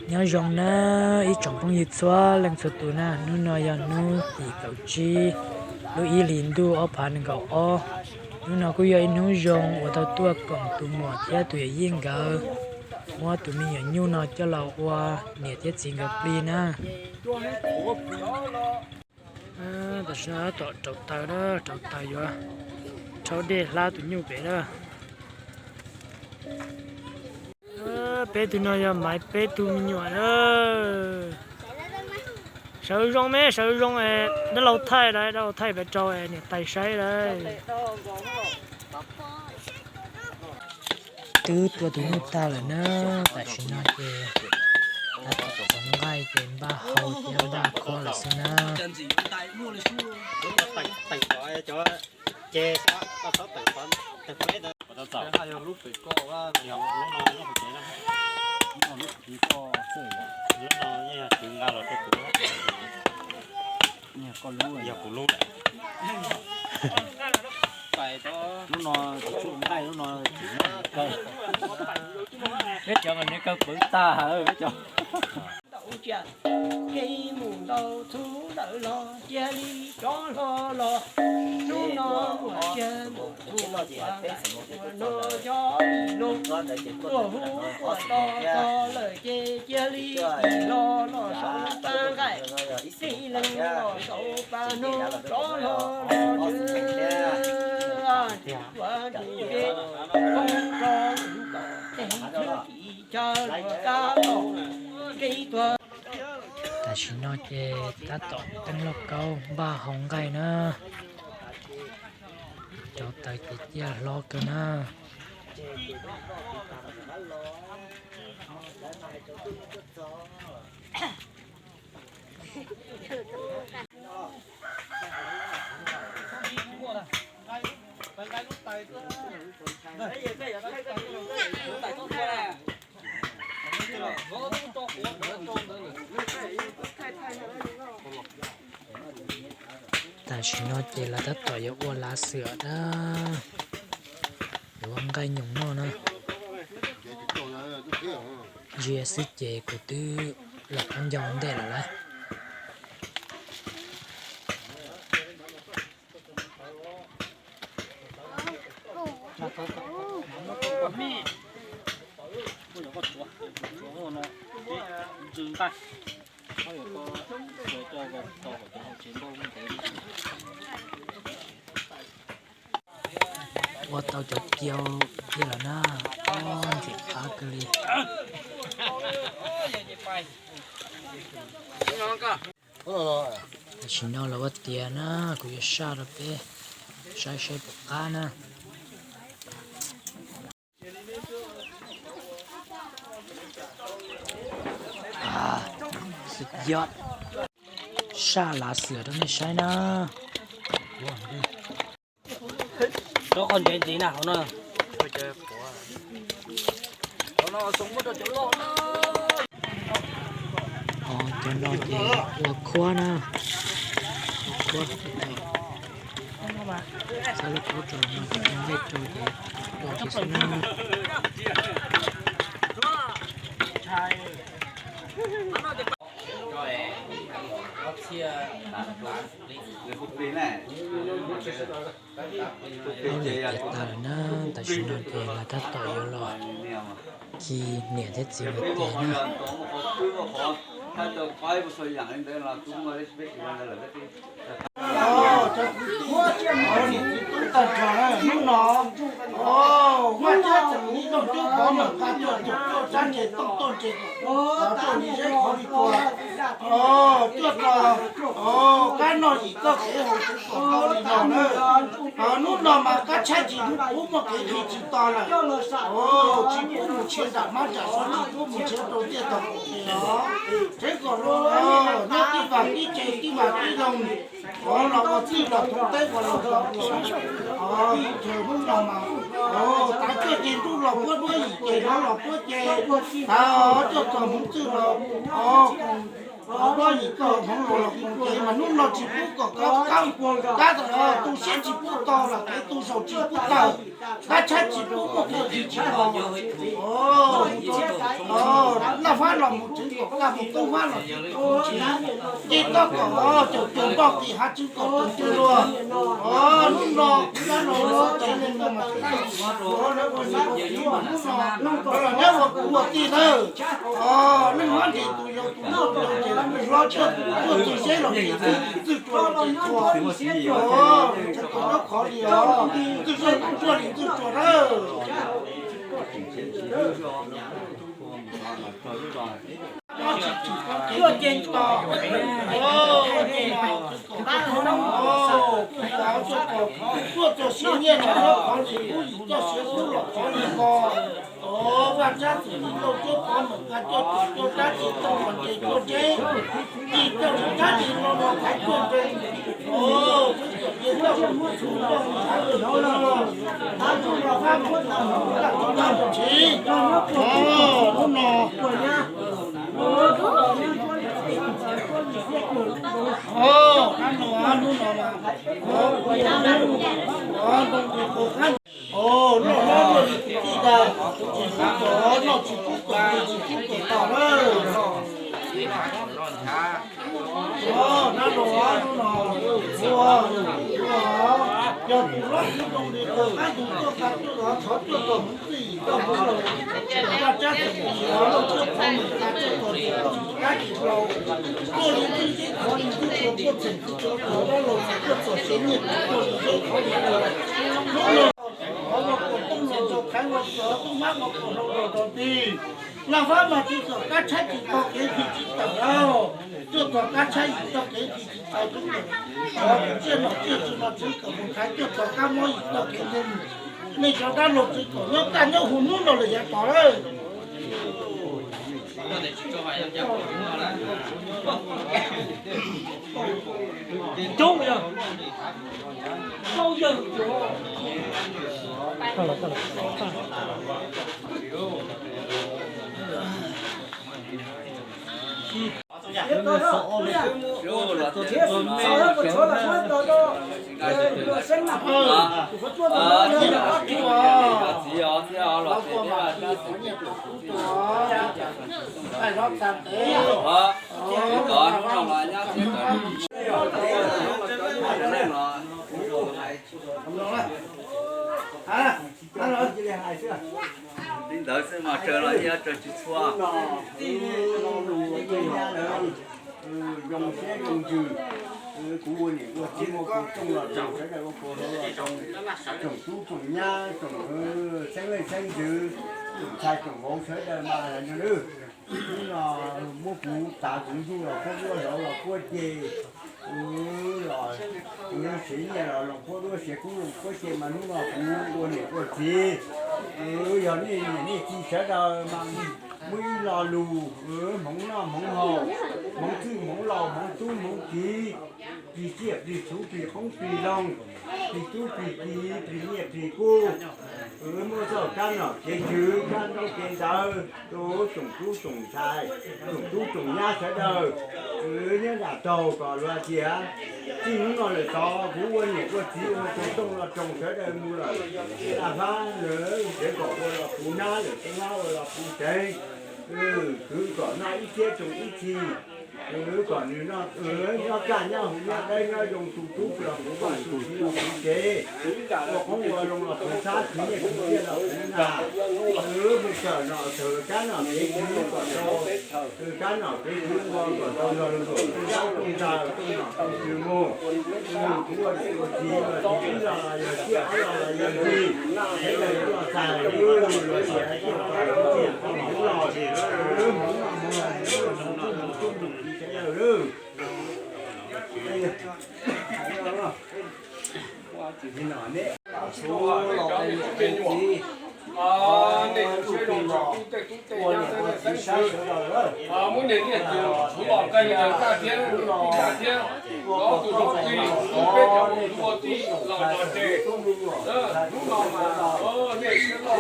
Nyob zoo na ib tsoom phooj ywg txhua leej txhua tus na, hnub no yog hnub tim kaum tsib lub ib hlis ntuj ob phav nees nkaum ob. Hnub no kuj yog ib hnub zoo uas tau tuaj koom tus muam thiab tus yawm yij nkawd muab tus me nyuam nyuj no coj los ua niam thiab txiv nkawd plig na. Tam sim no tom rauv taws na, rauv taws yuav rhaub dej hlab tus nyuj pem na. Peb tug no yog Maiv peb tug me nyuam na. Sawv zoo me, sawv zoo es dab laug thaij lawm, dab laug thaij pem rau es niam tais saib lawm. Twb tua tus nyuj tag lawm na, tam sim no ces tab tom txhoov nqaij ces npaj hau thiab npaj khuab lawm xwb na. Lub no, lub no, peb cov mas nws kaw pwv tag peb cov. Ntau tsiaj, kev mus ntau txhub lawm los cia li rov hlo los. Hnub no muaj tsiaj mus txhub ua no cov ib lub, tuaj hu tuaj to to lawm ces cia li tig hlo los saum pab nqaij, tig leeg los saum pab no rov hlo los tsev. Ua ntu ze koob rau ntawm teg thwj tim chaw luag kab los kev tuag. Tam sim no ces tab tom teeb lauj kaub npaj hau nqaij na. Rauv taws ces ciaj hlob kawg na. Tam sim no ces lawv tab tom yuav ua lav xwm na, yuav ua nqaij nyoos noj na. Ntsia xwb ces kuv twb los khaub ncaug ntej lawm lauj. Ua tau cov kiau kiag lawm na, ntxim qab kawg li. Tam sim no lawv ua tiav na, kuv yuav saj rau peb saib saib puas qab na. Saj lav xwm rau nej saib na. Rau qhov ntsev ntxiv na hauv no. Cov no ces ua khuab na, ua khuab, txhab lub khaub rau no, nqaij rau ces rau ces xwb na. Hauj lwm tiav tas lawm na, tam sim no ces lawv tab tom yuav los khi niam thiab txiv lawv tiav na. Hnub no, vaj thiab tseem ib zaug twb pov mam nqa cuaj caum cuaj tsab ntses tooj tuaj ntses tuaj li zeb qhov li tua. Cuaj tus, kab noj yim txoj kev haus tsev kom tau li no na. Hnub no mas kab tshaib tsis hlub, pub muaj kev khi tsis to lawm. Tsis pub mus nrhiav nram mab nram suav, tsis pub mus nrhiav rau tiaj tom kum tes os. Tsev kom los nyob tib vam tib tse, tib vam tib loog, los ua txwj los thoob teb kom los kom txhua. Hnub no mas tav cuaj ces ntuj los puab duab, yim ces hlob los puab ces, tav cuaj txog hmoov txwj los Ob yim koj hmoov los los koom kev mas hnub no tsis pub kom kab, kab, kab tu siab tsis pub tau los kev tu zaus tsis pub tawm, kab tshaib tsis pub muaj kev tsis tau. Naj fab los mus tsev kom kaj mus, tub fab los tsev kom mus tsev, nce toj kom caum cuag npoj kis, hav tswv kom cuag cuag luag. Hnub no kuv dab laug tsev neeg no mas tseem tau ua ua ua ua ua hnub no los nyob ua kwv ua tij nawb. Neej nyob ntes tus yau tus npua tus yau ces hlob tuaj tus tuaj tus zeb los ces ntxwg ntxwg tsuag los ces txhua, tseem tau nyob qhov li os, ntxwg zeb kuj tsuag li ntxwg tsuag nawb. Nyob tsis tsim kev tsis tau, tuaj txog siav nyiaj los nyob qhov li, kub yim coj siav kub los qhov li ko. Vaj tsab txwm li tau cuab qhov meem, nqa cuaj tus cuaj rab txim tau mas nres cuaj nteb, yim coj li rab li no los thaiv cuaj ntsees. Hnub no, hnub no, loj hlob luaj li kwv tij tas, tsis pub kom noj tsis pub kom tau lawm. Hnub no, hnub no, ua, ua, yog tus hlob tus zoo li tus qab tus tuaj qab tuaj los thov tuaj kom hmoov txwj yim koj hmoov laus, vaj tsab txwm tus hlob tuaj qhov meem tas tuaj kom tus hlob tus qab tus laus, tuaj li ntxwg ntxwg qhov li ntxwg tsuag tuaj txheem tus tsuag tus hlob laus tuaj txog siav nyiaj tus tuaj li ntxwg qhov li ntxwg. Hnub no qhov ua kuas tooj los rau khaiv ua kuas tub mab ua kuas hlau los rau tig. Naj fab mas tsis txawm kab tshaib tsis tau kev tsis tsis tawm lauj. Tuaj txog kab tshaib yim txoj kev tsis tsis tau tub txawm. Qhov tsiaj nom tsiaj tswv no txwv kom mus khaiv tuaj txog kab mob yim txoj kev ntseeg. Nej cov dab laug txwv kom nyob kaj nyob huv hnub no lawm yav tod lawm. Li ntawd xwb mas raws los yeej raws tsis txhua. Zoo siab zoo ntsws, kuv ua niam ua txiv ua kuv tooj los tsoom sawv daws ua kuv hlob los tsoom, tsoom tub tsoom nyab tsoom xeeb leej xeeb ntxwv, tsoom ntxhais tsoom vauv sawv daws mas hnub no muab kuv tav kuv ntuj los puab duab hlauv los puab ceg, los siav nyiaj los los puab duab siav kub los puab ceg mas hnub no kuv ua niam ua txiv, yog nej niam nej txiv sawv daws mas muaj ib lo lus, hmoov noj hmoov haus, hmoov txwj hmoov laus, hmoov tub hmoov kiv, plig tsiaj plig txhuv plig qoob plig loo, plig tub plig kiv plig nyiaj plig kub, muaj txoj kab nom kev tswv kab ntaub kev ntawv rau tsoom tub tsoom ntxhais, tsoom tub tsoom nyab sawv daws, nyob nram taug kom luag tias txij hnub no lawm tod kuv ua niam ua txiv ua kuv tooj los tsoom sawv daws mus lawm, naj fab lawm tsev kom ua los kuv nab lawm tsev nab ua los kuv tsev, kwv kom noj ib txiab tsoo ib txhis, kwv kom nws nyob kaj nyob huv nyob dawb nyob zoo tu tub los kuv vaj tu txiv los kuv tsev, ua qoob ua loo los kuv txhab khwv nyiaj khwv txiaj los kuv nag, kwv mus kawm nom kawm kab nom kev kwv kom tau, kab nom kev kwv ua kom tau nrog luag tooj dab tooj ntaws tooj nom tooj tswv mus, kuv ua niam ua txiv los tsis ib los los yog tsiaj ob los los yog ntxi, sawv daws yuav los txais luag tias tsiaj tau los tsiaj tau hmoov los, hmoov los hmoov los hmoov los hmoov los hmoov los hmoov los sawv daws lawm. Muab niam txiv txwv los nqaij yawg kaj thiab tij kaj thiab, tus hlob tij, peb cov ua tij los los ces, hnub no mas nej siab loj,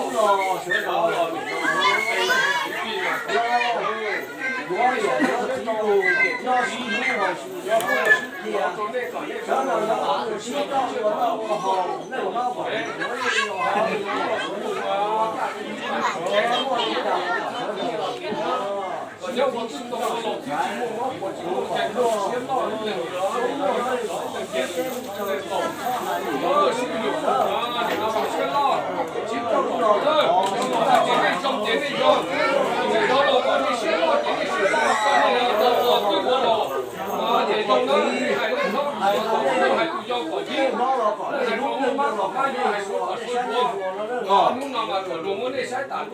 sawv daws los, tij los, yuav yam no peb tau, Hnub no mas tsuas luag muab nej saib tas,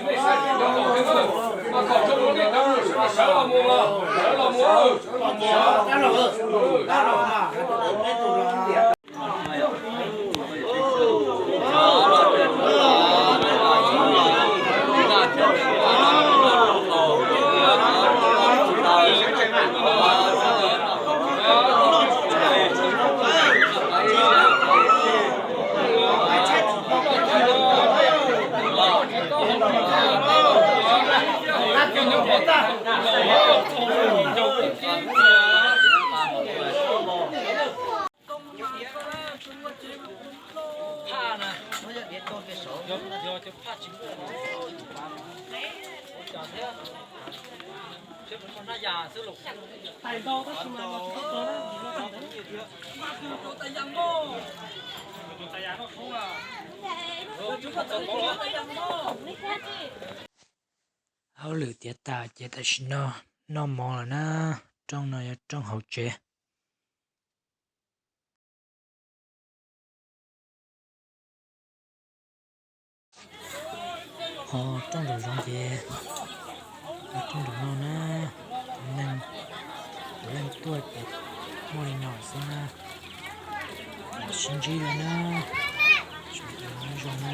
nej saib tib nrov los thiab, mas kom tso rau nej cov sawv los mus, sawv los mus, sawv los mus. Hauj lwm tiav tas ces tam sim no noj mov lawm na. Rooj no yog rooj hauv tsev. Ho rooj nraum zoov ces yog rooj nraum no na. Tus neeg, tus leej tuaj ces muaj li no xwb na. Sib ntsib lawm na. Sawv daws nyob zoo na.